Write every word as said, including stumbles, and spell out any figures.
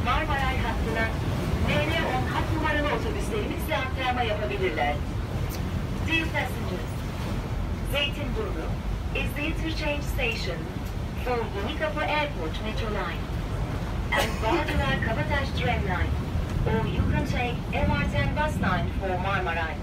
Marmaray hattına N N on hat numaralı otobüslerimizle aktarma yapabilirler. Dear passengers, Zeytinburnu is the interchange station for Yeni Kapı Airport Metro Line and Bağcılar Kabataş Tram Line, or you can take M R T and Bus Line for Marmaray.